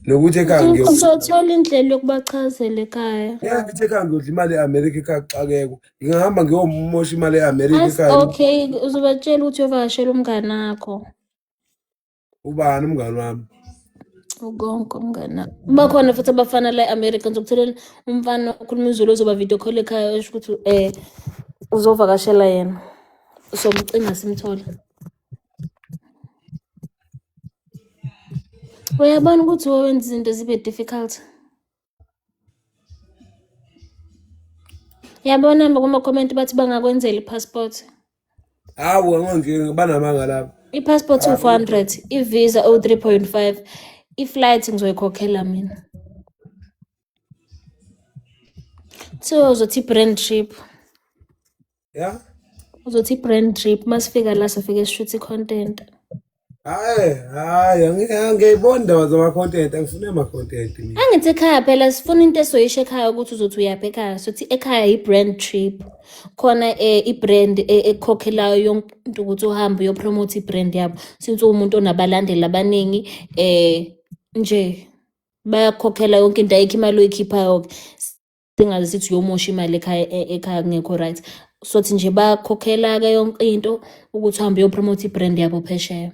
Nokuthi ekhaya ngiyo Uzothola indlela yokubachazela ekhaya. Ngeke ngithi ekhaya ngiyodla imali e-America ekhaya kuxakekwa. Ngingahamba ngiyomosha imali e-America As ekhaya. okay, uzobatshela ukuthi uyovakashela umngane wakho. Ubani umngani wami? Ukonke umngane wakho. Bakhona futhi abafana la e-America ngizokutholela umfana okhuluma isiZulu ozoba video call ekhaya esho ukuthi uzovakashela yena. Somcinga simthole. Uyabona ukuthi wowenza izinto zibe difficult. Yabona kuma-comment bathi bangakwenzela i-passport. Hawu anginkinga banamanga laba. I-passport u-400, i-visa u-3.5, i-flight ngizoyikhokhela mina. Kuthiwa uzothi i-brand trip. Ya? Uzothi i-brand trip masifika la sofike sishuthe i-content. Hayi, hayi, angiyiboni indaba zama-content, angifuni ama-content mina. Angithi ekhaya phela sifuna into esoyisho ekhaya ukuthi uzothi uyaphi ekhaya. Sothi ekhaya i-brand trip. Khona i-brand ekukhokhelayo yonke into ukuthi uhambe uyopromote i-brand yabo. Since uwumuntu onabalandeli abaningi nje bayakukhokhela yonke into ayikho imali oyikhiphayo-ke. Singaze sithi uyomosha imali ekhaya ekhaya kungekho right. Sothi nje bayakukhokhela-ke yonke into ukuthi uhambe uyopromote i-brand yabo phesheya.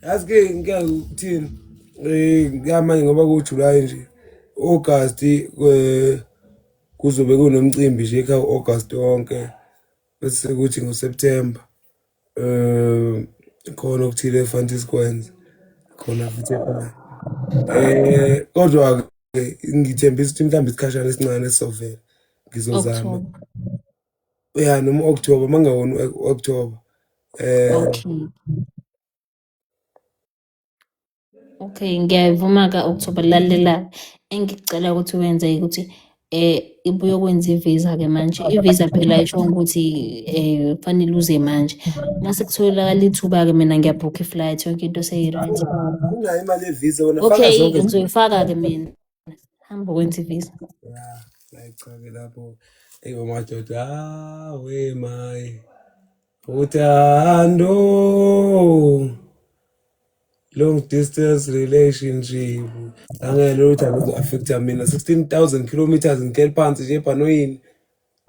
Yazi ke ngike ukuthini ngamanje ngoba kuJuly nje August kuzobe kunomcimbi nje ekhaya u-August wonke bese kuthi ngoSeptember khona okuthile efanele sikwenze khona futhi ekhaya. Kodwa ke ngithembisa ukuthi mhlawumbe isikhashana esincane esizovela ngizozama. October. Ya noma u-October mangawona u-October. Okay. Okay, ngiyayivuma ka-October lalela engikucela ukuthi wenze ukuthi ibuye ukwenza i-visa ke manje. I-visa phela isho ukuthi kufanele uze manje. Mase kutholakala ithuba ke mina ngiyabhukha i-flight yonke into seyi-right. Unayo imali ye-visa wena faka Okay, zonke. ngizoyifaka ke mina. Hamba ukwenza i-visa. Ya, hayi cha ke lapho. Eyi madoda, ah we my. Uthando. Long distance relationship. Angeke lolu thando luzo-affecta mina 16,000 kilometers ngihleli phansi nje ebhanoyini.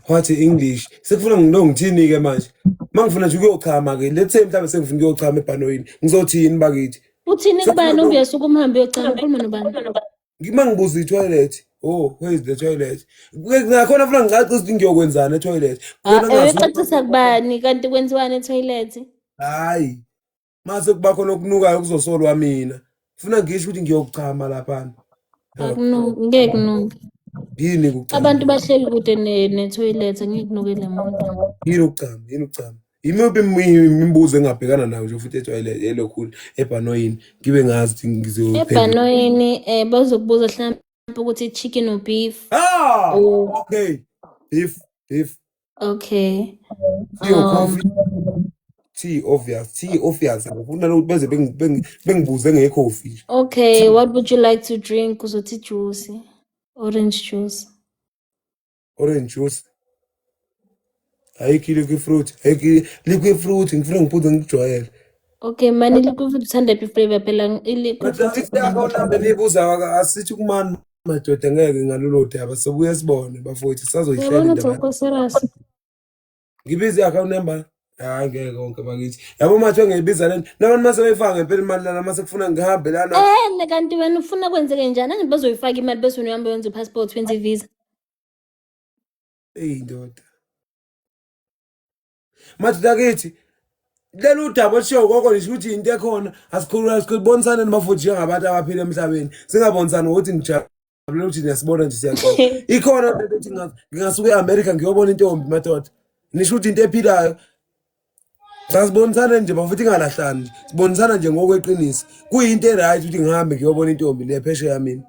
What English? Sekufuna ngilo ngithini-ke manje? Uma ngifuna nje ukuyochama-ke, let's say mhlawumbe sengifuna ukuyochama ebhanoyini, ngizothini bakithi? Uthini Sekufuna kubani obvious ukumhambe uyochama ukhuluma nobani? Uma ngibuza i-toilet, oh, where is the toilet? Ngakhona funa ngicacise ukuthi ngiyokwenzani e-toilet. Ah, Khona ngazi uyocacisa kubani kanti kwenziwani e-toilet? hayi mase kuba khona okunukayo kuzosolwa mina. Funa ngisho ukuthi ngiyokuchama laphana. Akunuki, ngeke kunuke. Yini ukuchama? Abantu bahleli kude ne-toilet angeke kunukele muntu. Yini ukuchama? Yini ukuchama? Imiphi imibuzo engingabhekana nayo nje futhi ejwayele elokhulu ebhanoyini ngibe ngazi ukuthi ngizophendula. Ebhanoyini bazokubuza mhlawumbe ukuthi chicken or beef Ah, or okay. Beef, beef. okay. Tea or coffee? Tea obvious, tea obvious. Angifuni nalokuthi beze bengibuze ngekhofi. Okay, Tea, what would you like to drink? Uzothi juice, orange juice. orange juice. Ayikho i-liquid fruit, ayikho i-liquid fruit ngifuna ngiphuze ngikujwayele. Okay, mani liquid fruit uthanda iphi flavor phela i-liquid But fruit asithi akho number niyibuza asithi kumani madoda ngeke ngalolo daba sobuye sibone bafowethu sazoyihlela Uyabona ukuthi indaba. awukho serious. Ngibiza i-account number. Hayi ngeke konke bakithi. Yabo manje ngiyibiza lento. Nabantu mase beyifaka ngempela imali lana mase kufuna ngihambe lana. Kanti wena ufuna kwenzeke njani? Angithi bazoyifaka imali bese wena uhamba wenza i-passport wenza i-visa. Eyi ndoda. Madoda kithi lelu daba olushiwo gogo nisho ukuthi into ekhona asikhulula sibonisane nibafowethu njengabantu abaphila emhlabeni singabonisani ngokuthi nijabule ukuthi niyasibona nje siyaxoxa ikhona lento ukuthi ngingasuka e-America ngiyobona intombi madoda nisho ukuthi into ephilayo sasibonisana nje bafowethu ingalahlani nje sibonisana nje ngokweqiniso kuyinto e-right ukuthi ngihambe ngiyobona intombi le phesheya mina.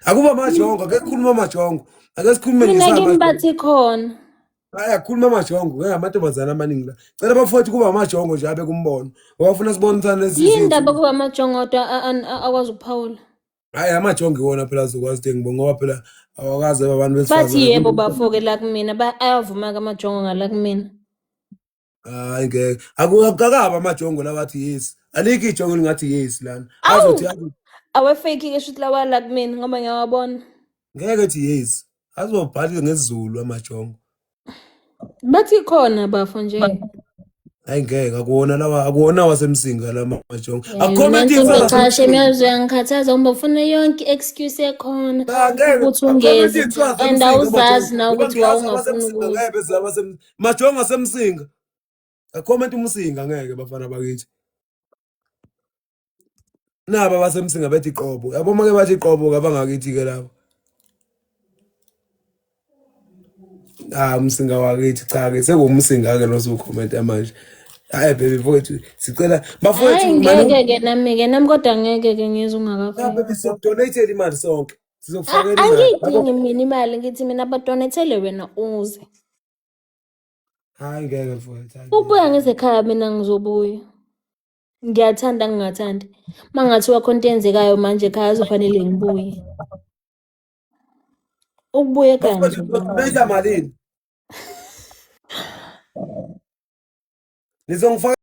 Akuba amajongo, ake sikhulume amajongo. Ake sikhulume nje Mina kimi sinamajongo. bathi khona. Hayi akukhuluma amajongo, ngeke amantombazane amaningi la. Cela bafowethu kuba amajongo nje abe kumbono. Ngoba funa sibonisane Yini sizethu. ndaba kuba amajongo odwa akwazi ukuphawula? Hayi amajongo iwona phela azokwazi ukuthi ngibonge ngoba phela awakaze abantu Bathi besifazane. yebo bafoke la kumina, ayavuma-ke amajongo ngala kumina. Hayi ngeke. Akukakabi amajongo lawa athi yes. Alikho ijongo elingathi yes lana. Awu! Azothi Awe-fake-ke shuthi lawa la kumina ngoba ngiyawabona. Ngeke ethi yes. Azobhala ngesiZulu amajongo. Bathi khona bafo nje. Hayi ngeke akuwona lawa akuwona wasemsinga la majongo. Eh, Akukhomenti nansi ngixhashe myazi uyangikhathaza ngoba ufuna yonke i-excuse ekhona ukuthi ungezi and awuzazi na ukuthi wawungafuni ukuza. Ngeke beze abasem majongo asemsinga. Akhomenti umsinga ngeke bafana bakithi. Naba abasemsinga bethi qobo. Yabo make bathi qobo ke abangakithi ke labo. Ah umsinga wakithi cha ke sekuwumsinga ke lo sukhomenta manje. Hayi baby mfowethu sicela bafowethu Hayi ngeke ke nami ke nami kodwa ngeke ke ngizwe ungakafiki. Ah baby sokudonate imali sonke. Sizokufakela imali. Angiyidingi mina imali ngithi mina badonethele wena uze. Hayi ngeke mfowethu. Ukubuya ngize ekhaya mina ngizobuya. Ngiyathanda ngingathandi. Uma ngathiwa khona into eyenzekayo manje ekhaya kuzofanele ngibuye. Ukubuya ekhaya Bafowethu ngizobuya. donate malini? Nizongifaka